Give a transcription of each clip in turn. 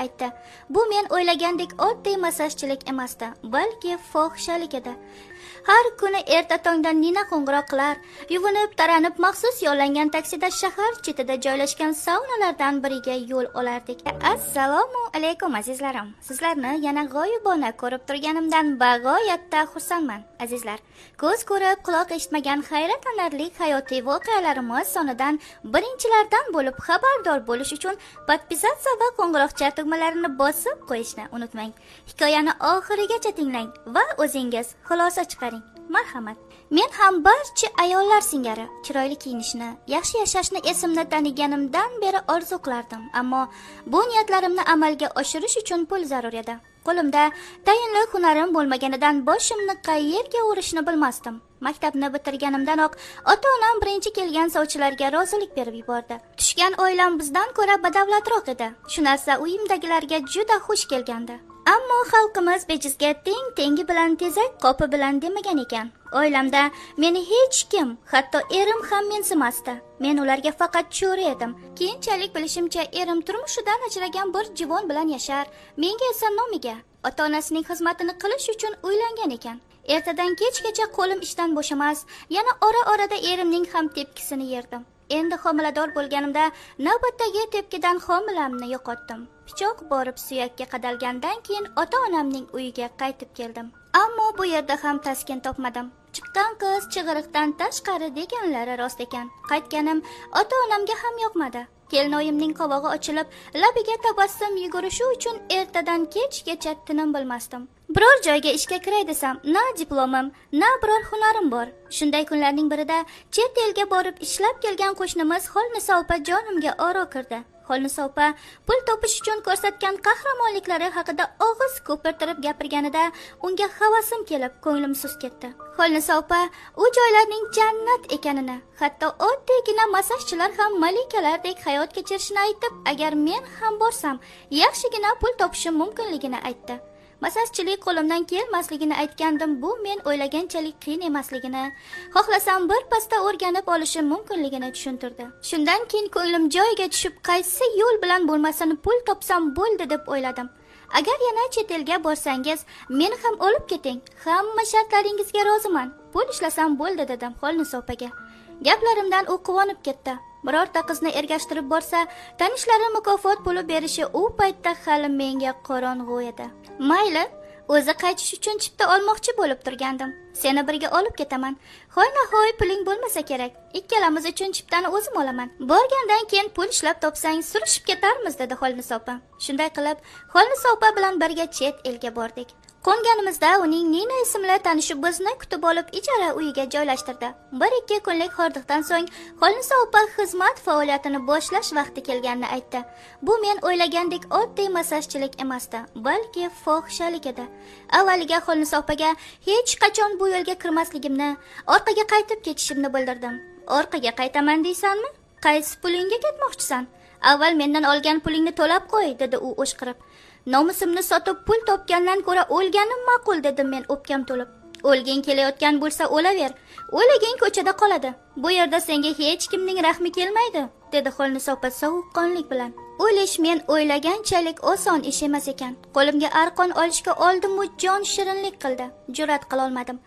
aytdi. Bu men o'ylagandek oddiy massajchilik emasdi, balki fohishalik edi. Har kuni erta tongdan Nina qo'ng'iroq qilar, yuvinib, taranib, maxsus yollangan taksida shahar chetida joylashgan saunalardan biriga yo'l olardik. Assalomu alaykum azizlarim. Sizlarni yana g'oyibona ko'rib turganimdan bag'oyatda xursandman, azizlar. Ko'z ko'rib, quloq eshitmagan hayratlanarli hayotiy voqealarimiz sonidan birinchilardan bo'lib xabardor bo'lish uchun podpisatsiya va qo'ng'iroqcha tugmalarini bosib qo'yishni unutmang. Hikoyani oxirigacha tinglang va o'zingiz xulosa chiqaring. Marhamat. Men ham barcha ayollar singari chiroyli kiyinishni, yaxshi yashashni esimni taniganimdan beri orzu qilardim. Ammo bu niyatlarimni amalga oshirish uchun pul zarur edi. Qo'limda tayinli hunarim bo'lmaganidan boshimni qayerga urishni bilmasdim. Maktabni bitirganimdanoq ota-onam birinchi kelgan sovchilarga rozilik berib yubordi. Tushgan oilam bizdan ko'ra badavlatroq edi. Shu narsa uyimdagilarga juda xush kelgandi. Ammo xalqimiz bejizga teng tengi bilan tezak qopi bilan demagan ekan. Oilamda meni hech kim, hatto erim ham mensimasdi. Men ularga faqat cho'ri edim. Keyinchalik bilishimcha, erim turmushidan ajragan bir juvon bilan yashar, menga esa nomiga ota-onasining xizmatini qilish uchun uylangan ekan. Ertadan kechgacha qo'lim ishdan bo'shamas, yana ora-orada erimning ham tepkisini yerdim. Endi homilador bo'lganimda navbatdagi tepkidan homilamni yo'qotdim. Pichoq borib suyakka qadalgandan keyin ota-onamning uyiga qaytib keldim. Ammo bu yerda ham taskin topmadim. Chiqqan qiz chig'iriqdan tashqari deganlari rost ekan. Qaytganim ota-onamga ham yoqmadi. Kelinoyimning qovog'i ochilib, labiga tabassum yugurishi uchun ertadan kechgacha tinim bilmasdim. Biror joyga ishga kiray desam, na diplomim, na biror hunarim bor. Shunday kunlarning birida chet elga borib ishlab kelgan qo'shnimiz Xolnisa opa jonimga oro kirdi. Xolnisa opa pul topish uchun ko'rsatgan qahramonliklari haqida og'iz ko'pirtirib gapirganida unga havasim kelib, ko'nglim sust ketdi. Xolnisa opa u joylarning jannat ekanini, hatto oddiygina massajchilar ham malikalardek hayot kechirishini aytib, agar men ham borsam, yaxshigina pul topishim mumkinligini aytdi. Massajchilik qo'limdan kelmasligini aytgandim, bu men o'ylaganchalik qiyin emasligini, xohlasam bir pasda o'rganib olishim mumkinligini tushuntirdi. Shundan keyin ko'nglim joyiga tushib, qaysi yo'l bilan bo'lmasin pul topsam bo'ldi deb o'yladim. Agar yana chet elga borsangiz, meni ham olib keting. Hamma shartlaringizga roziman. Pul ishlasam bo'ldi dedim Xolnisa opaga. Gaplarimdan u quvonib ketdi. Birorta qizni ergashtirib borsa, tanishlari mukofot puli berishi u paytda hali menga qorong'u edi. Mayli, o'zi qaytish uchun chipta olmoqchi bo'lib turgandim. Seni birga olib ketaman. Hoyna-hoy puling bo'lmasa kerak. Ikkalamiz uchun chiptani o'zim olaman. Borgandan keyin pul ishlab topsang, surishib ketarmiz dedi Xolnisa opa. Shunday qilib, Xolnisa opa bilan birga chet elga bordik. Qo'nganimizda uning Nina ismli tanishi bizni kutib olib ijara uyiga joylashtirdi. 1-2 kunlik hordiqdan so'ng Xolnisa opa xizmat faoliyatini boshlash vaqti kelganini aytdi. Bu men o'ylagandek oddiy massajchilik emasdi, balki fohishalik edi. Avvaliga Xolnisa opaga hech qachon bu yo'lga kirmasligimni, orqaga qaytib ketishimni bildirdim. Orqaga qaytaman deysanmi? Qaysi pulingga ketmoqchisan? Avval mendan olgan pulingni to'lab qo'y, dedi u o'shqirib. Nomusimni sotib pul topgandan ko'ra o'lganim ma'qul dedim men o'pkam to'lib. O'lging kelayotgan bo'lsa o'laver. O'liging ko'chada qoladi. Bu yerda senga hech kimning rahmi kelmaydi, dedi Xolnisa opa sovuqqonlik bilan. O'lish men o'ylaganchalik oson ish emas ekan. Qo'limga arqon olishga oldim-u jon shirinlik qildi. Jur'at qila olmadim.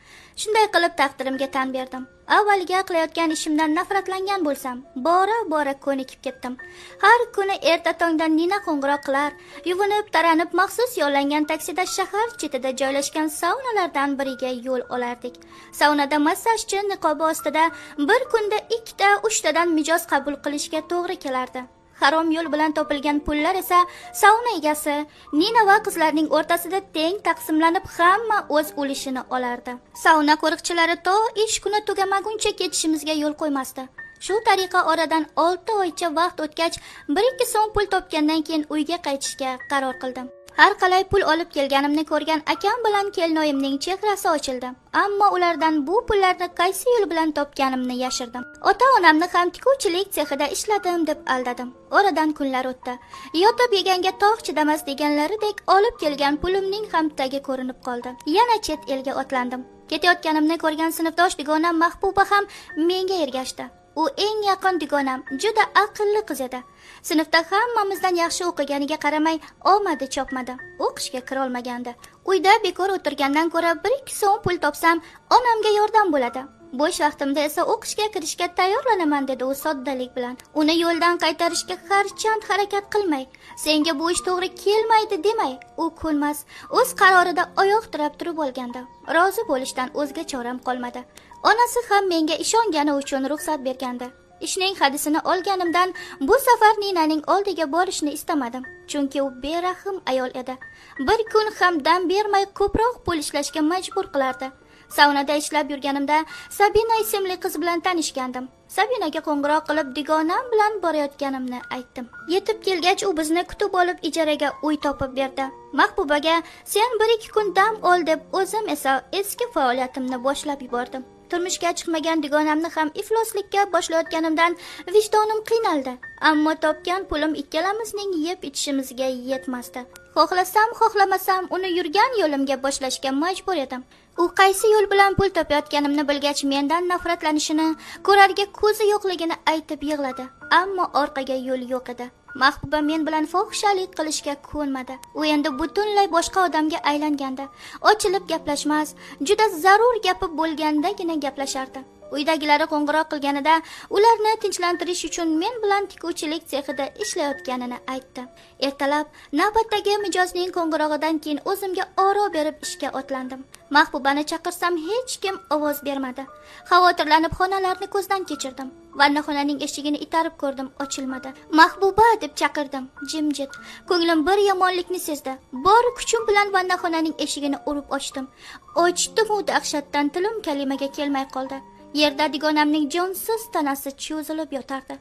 Shunday qilib taqdirimga tan berdim. Avvaliga qilayotgan ishimdan nafratlangan bo'lsam, bora-bora ko'nikib ketdim. Har kuni erta tongdan Nina qo'ng'iroq qilar, yuvinib, taranib, maxsus yollangan taksida shahar chetida joylashgan saunalardan biriga yo'l olardik. Saunada massajchi niqobi ostida bir kunda 2-3tadan mijoz qabul qilishga to'g'ri kelardi. Harom yo'l bilan topilgan pullar esa sauna egasi Nina va qizlarning o'rtasida teng taqsimlanib, hamma o'z ulushini olardi. Sauna qo'riqchilari to ish kuni tugamaguncha ketishimizga yo'l qo'ymasdi. Shu tariqa oradan 6 oycha vaqt o'tgach, 1-2 so'm pul topgandan keyin uyga qaytishga qaror qildim. Har qalay pul olib kelganimni ko'rgan akam bilan kelinoyimning chehrasi ochildi. Ammo ulardan bu pullarni qaysi yo'l bilan topganimni yashirdim. Ota-onamni ham tikuvchilik sexida ishladim deb aldadim. Oradan kunlar o'tdi. Yotib yeganga tog' chidamas deganlaridek olib kelgan pulimning ham tagi ko'rinib qoldi. Yana chet elga otlandim. Ketayotganimni ko'rgan sinfdosh dugonam Mahbuba ham menga ergashdi. U eng yaqin dugonam, juda aqlli qiz edi. Sinfda hammamizdan yaxshi o'qiganiga qaramay omadi chopmadi. O'qishga kira olmagandi. Uyda bekor o'tirgandan ko'ra 1-2 so'm pul topsam, onamga yordam bo'ladi. Bo'sh vaqtimda esa o'qishga kirishga tayyorlanaman, dedi u soddalik bilan. Uni yo'ldan qaytarishga harchand harakat qilmay, senga bu ish to'g'ri kelmaydi demay, u ko'nmas, o'z qarorida oyoq tirab turib olgandi. Rozi bo'lishdan o'zga choram qolmadi. Onasi ham menga ishongani uchun ruxsat bergandi. Ishning hadisini olganimdan bu safar Ninaning oldiga borishni istamadim, chunki u berahm ayol edi. Bir kun ham dam bermay ko'proq pul ishlashga majbur qilardi. Saunada ishlab yurganimda Sabina ismli qiz bilan tanishgandim. Sabinaga qo'ng'iroq qilib dugonam bilan borayotganimni aytdim. Yetib kelgach u bizni kutib olib ijaraga uy topib berdi. Mahbubaga sen 1-2 kun dam ol deb o'zim esa eski faoliyatimni boshlab yubordim. Turmushga chiqmagan dugonamni ham ifloslikka boshlayotganimdan vijdonim qiynaldi. Ammo topgan pulim ikkalamizning yeb ichishimizga yetmasdi. Xohlasam, xohlamasam uni yurgan yo'limga boshlashga majbur edim. U qaysi yo'l bilan pul topayotganimni bilgach mendan nafratlanishini, ko'rarga ko'zi yo'qligini aytib yig'ladi. Ammo orqaga yo'l yo'q edi. Mahbuba men bilan fohishalik qilishga ko'nmadi. U endi butunlay boshqa odamga aylangandi. Ochilib gaplashmas, juda zarur gapi bo'lgandagina gaplashardi. Uydagilari qo'ng'iroq qilganida ularni tinchlantirish uchun men bilan tikuvchilik sexida ishlayotganini aytdi. Ertalab navbatdagi mijozning qo'ng'irog'idan keyin o'zimga oro berib ishga otlandim. Mahbubani chaqirsam hech kim ovoz bermadi. Xavotirlanib xonalarni ko'zdan kechirdim. Vannaxonaning eshigini itarib ko'rdim, ochilmadi. Mahbuba deb chaqirdim. Jimjit. Ko'nglim bir yomonlikni sezdi. Bor kuchim bilan vannaxonaning eshigini urib ochdim. Ochdim-u dahshatdan tilim kalimaga kelmay qoldi. Yerda dugonamning jonsiz tanasi cho'zilib yotardi.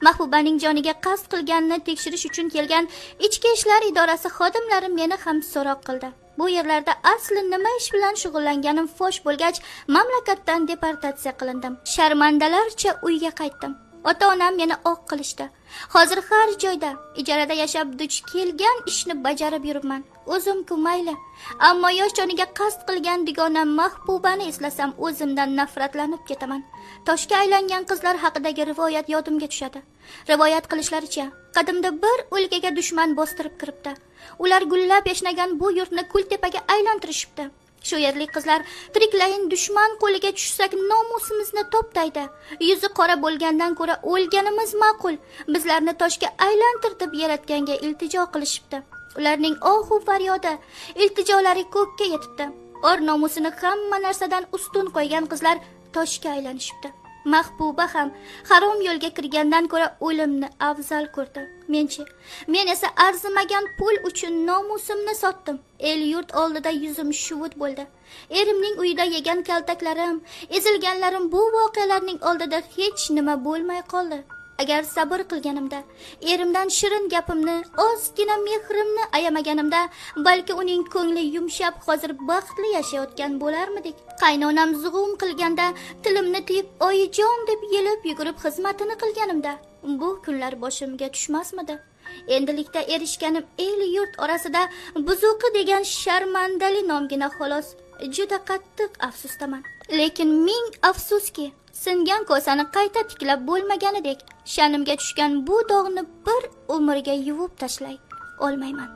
Mahbubaning joniga qasd qilganini tekshirish uchun kelgan Ichki ishlar idorasi xodimlari meni ham so'roq qildi. Bu yerlarda asli nima ish bilan shug'ullanganim fosh bo'lgach, mamlakatdan deportatsiya qilindim. Sharmandalarcha uyga qaytdim. Ota-onam meni oq qilishdi. Hozir har joyda ijarada yashab duch kelgan ishni bajarib yuribman. O'zim-ku mayli, ammo yosh joniga qasd qilgan dugonam Mahbubani eslasam o'zimdan nafratlanib ketaman. Toshga aylangan qizlar haqidagi rivoyat yodimga tushadi. Rivoyat qilishlaricha, qadimda bir o'lkaga dushman bostirib kiribdi. Ular gullab yashnagan bu yurtni kultepaga aylantirishibdi. Shu yerlik qizlar tiriklayin dushman qo'liga tushsak nomusimizni toptaydi. Yuzi qora bo'lgandan ko'ra o'lganimiz ma'qul. Bizlarni toshga aylantirib yaratganga iltijo qilishibdi. Ularning ohu faryodi, iltijolari ko'kka yetibdi. Or nomusini hamma narsadan ustun qo'ygan qizlar toshga aylanishibdi. Mahbuba ham harom yo'lga kirgandan ko'ra o'limni afzal ko'rdi. Menchi, men esa arzimagan pul uchun nomusimni sotdim. El yurt oldida yuzim shuvut bo'ldi. Erimning uyida yegan kaltaklarim, ezilganlarim bu voqealarning oldida hech nima bo'lmay qoldi. Agar sabr qilganimda, erimdan shirin gapimni, ozgina mehrimni ayamaganimda, balki uning ko'ngli yumshab hozir baxtli yashayotgan bo'larmidik. Qaynonam zug'um qilganda tilimni tiyib oyijon deb yelib yugurib xizmatini qilganimda, bu kunlar boshimga tushmasmidi? Endilikda erishganim el yurt orasida buzuqi degan sharmandali nomgina xolos. Juda qattiq afsusdaman. Lekin ming afsuski, singan kosani qayta tiklab bo'lmaganidek, sha'nimga tushgan bu dog'ni bir umrga yuvib tashlay olmayman.